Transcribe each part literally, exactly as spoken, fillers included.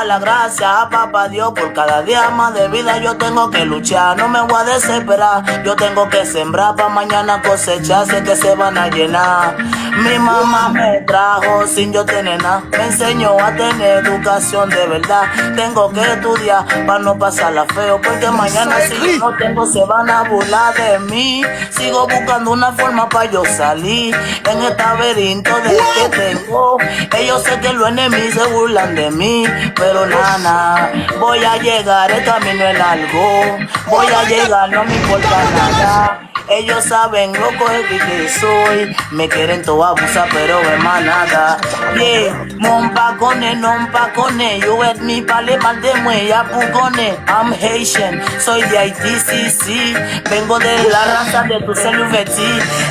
La gracia a papá Dios por cada día más de vida yo tengo que luchar, no me voy a desesperar, yo tengo que sembrar pa mañana cosechar, sé que se van a llenar. Mi mamá me trajo sin yo tener nada, me enseñó a tener educación de verdad, tengo que estudiar pa no pasarla feo, porque mañana si yo no tengo se van a burlar de mí. Sigo buscando una forma pa yo salir en este laberinto de que tengo. Ellos sé que los enemigos se burlan de mí, pero nana, voy a llegar, el camino es largo. Voy a llegar, no me importa nada. Ellos saben lo coherente que soy, me quieren todo abusar, pero en manada. Yeah, mon pa konnen, non pa konnen, yo wè mi pale mal de mwen, y a pou konnen. I'm Haitian, soy de Haití, sí, sí. Vengo de la raza de tu Luvetti.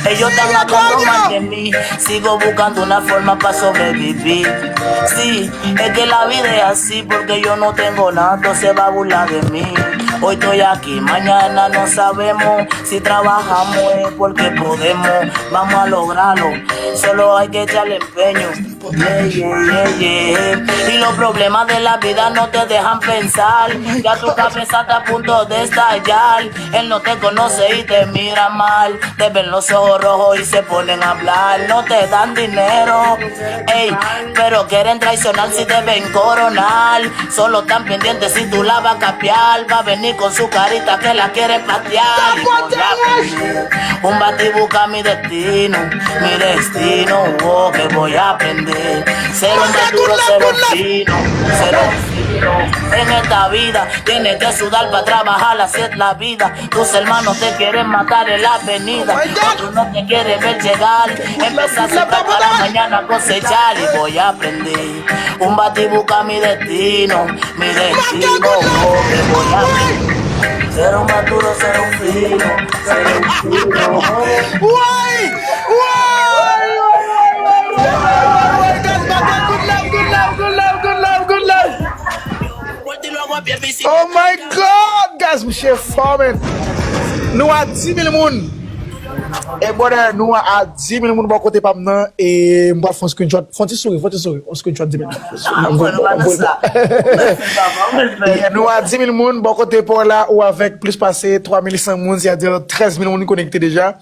Ellos están hablando mal de mí. Sigo buscando una forma pa sobrevivir. Sí, es que la vida es así, porque yo no tengo nada, todo se va a burlar de mí. Hoy estoy aquí, mañana no sabemos. Si trabajamos es porque podemos. Vamos a lograrlo. Solo hay que echarle empeño. Yeah, yeah, yeah, yeah. Y los problemas de la vida no te dejan pensar. Ya tu cabeza está a punto de estallar. Él no te conoce y te mira mal. Te ven los ojos rojos y se ponen a hablar. No te dan dinero, ey, pero quieren traicionar si te ven coronar. Solo están pendientes si tú la vas a capiar. Va a venir con su carita que la quiere patear. Y voy a aprender. Un batibuca mi destino, mi destino, oh, que voy a aprender. Ser un maduro, ser un fino, ser un fino. En esta vida tienes que sudar pa trabajar, así es la vida. Tus hermanos te quieren matar en la avenida. Otros no te quieren ver llegar. Empezar a sembrar para mañana cosechar y voy a aprender. Un batibuca mi destino, mi destino, oh, que voy a aprender. Ser un maduro, ser un fino, ser un fino. Woy! Woy! Woy! Woy! Woy! Woy! Guys, my God! Good love, good love, good love, good love, good love. Oh my God! Guys, misye fò, man. Nou a dis mil moun. E brother, nou a dis mil moun bò kote pa m nan. E m pral fè yon screenshot. Fè yon ti souri, fè yon ti souri. Yon screenshot dis mil moun. Yeah, nou a dis mil moun bò kote pa w la, ou avèk plis pase twa mil san moun, sètadi trèz mil moun konekte deja.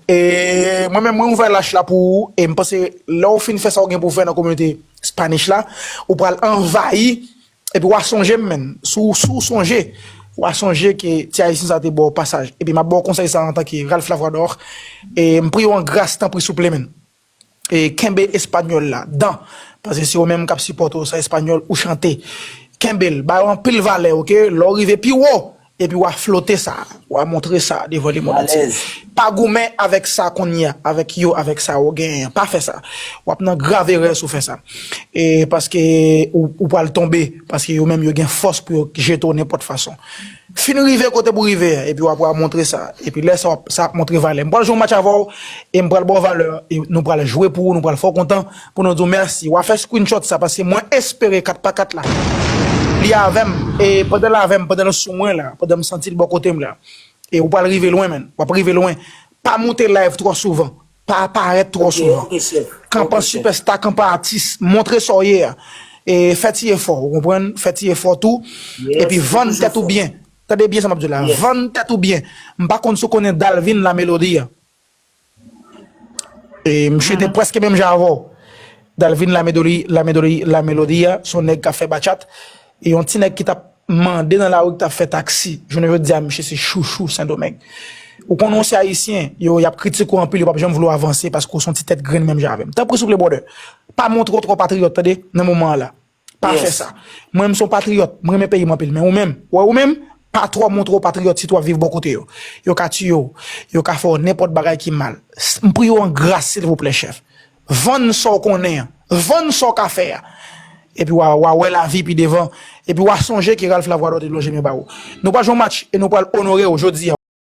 E mwen menm, mwen ouvè lach la pou ou, e m panse lè w fin fè sa w gen pou w fè nan kominote Spanish la, ou pral anvayi, epi w a sonje m, menn. Si w, si w sonje, w a sonje ke ti ayisyen sa te ba w pasaj. Epi m ap ba w konsèy sa antanke Ralph Lavrador, e m priye w an gras, tanpri, souple, menn. E kenbe espanyòl la dan. Paske se yo menm k ap sipòte w, sa espanyòl ou chante. Kenbe l, ba yo anpil valè, oke? Lè w rive pi wo, epi w a flote sa, w a montre sa devan lemonn antye. Pa goumen avèk sa kounye a, avèk yo, avèk sa yo genyen an. Pa fè sa. W ap nan grav erè si w fè sa. E paske ou, ou pral tonbe, paske yo menm yo gen fòs pou yo jete w nenpòt fason. Fin rive kote pou rive a, epi w ap, w ap montre sa. Epi lè sa w ap, sa ap montre valè. M pral jwe yon match avè w, e m pral ba w valè, e nou pral jwe pou ou, nou pral fè w kontan, pou nou di w mèsi. W a fè screenshot sa, paske mwen espere kat pa kat la, li avè m, e pandan l avè m, pandan l sou mwen la, pandan m santi l bò kote m la. E ou pral rive lwen, menn. W ap rive lwen. Pa moute live twò souvan. Pa aparèt twò souvan. Kanpe an sipèsta, kanpe an atis. Montre sa w ye a. E fè ti efò, ou konprann? Fè ti efò tou. Epi vann tèt ou byen. Tande byen sa m ap di w la. Vann tèt ou byen. M pa konn si w konnen Dalvin La Melodie a. E misye te prèske menm jan avè w. Dalvin La Melodie, La Melodie, La Melodie a, se yon nèg k ap fè bachat. E yon ti nèg ki t ap mande nan lari, ki t ap fè taksi. Jounen jodi a, misye se chouchou Sendomeng. Ou konnen w se ayisyen, yo, y ap kritike w anpil, yo p ap janm vle w avanse paske w se yon ti tèt grenn menm jan avè m. Tanpri, souple, brother, pa montre w twò patriyòt, tande, nan moman an la. Pa fè sa. Mwen, m se yon patriyòt, m renmen peyi m anpil, men ou menm, wè ou menm, pa twò montre w patriyòt, sitou w ap viv bò kote yo. Yo ka tiye w, yo ka fè w nenpòt bagay ki mal. S-, m priye w an gras, silvouplè, chèf. Vann sa w konnen an. Vann sa w ka fè a. Epi w a, w a wè lavi pi devan. Epi w a sonje ke Ralph Lavrador te lonje men ba ou. Nou pral jwe yon match e nou pral onore w jodi a.